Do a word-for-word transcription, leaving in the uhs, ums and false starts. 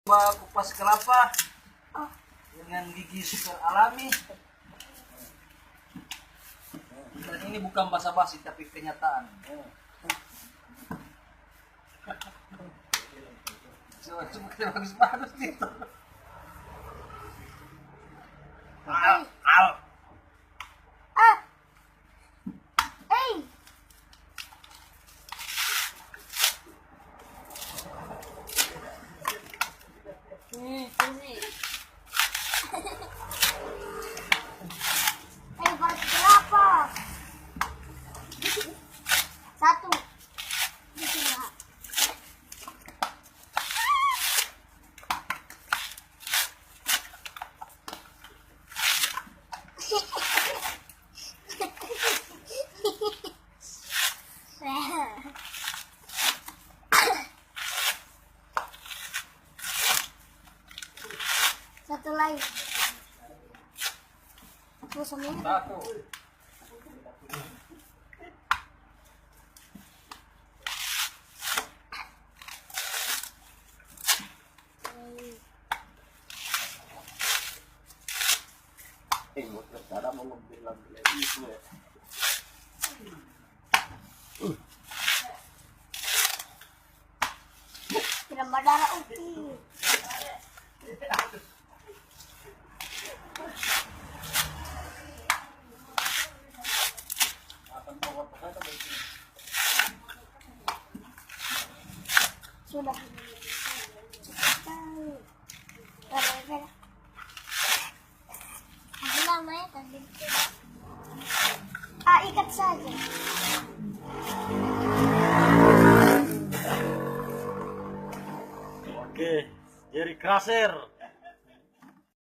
Kupas kelapa dengan gigi super alami. Dan ini bukan basa-basi, tapi kenyataan. Coba, coba kita bagus-bagus gitu. Al, al. Ah. Hey. Hmm, ini. Hey, baru berapa? Satu. Satu lagi. Terus ini. Tidak berdarah uki. Sudah. Cepat tahu. Gara-gara. Aku namanya tadi. Ah, ikat saja. Oke, Jerry Crusher.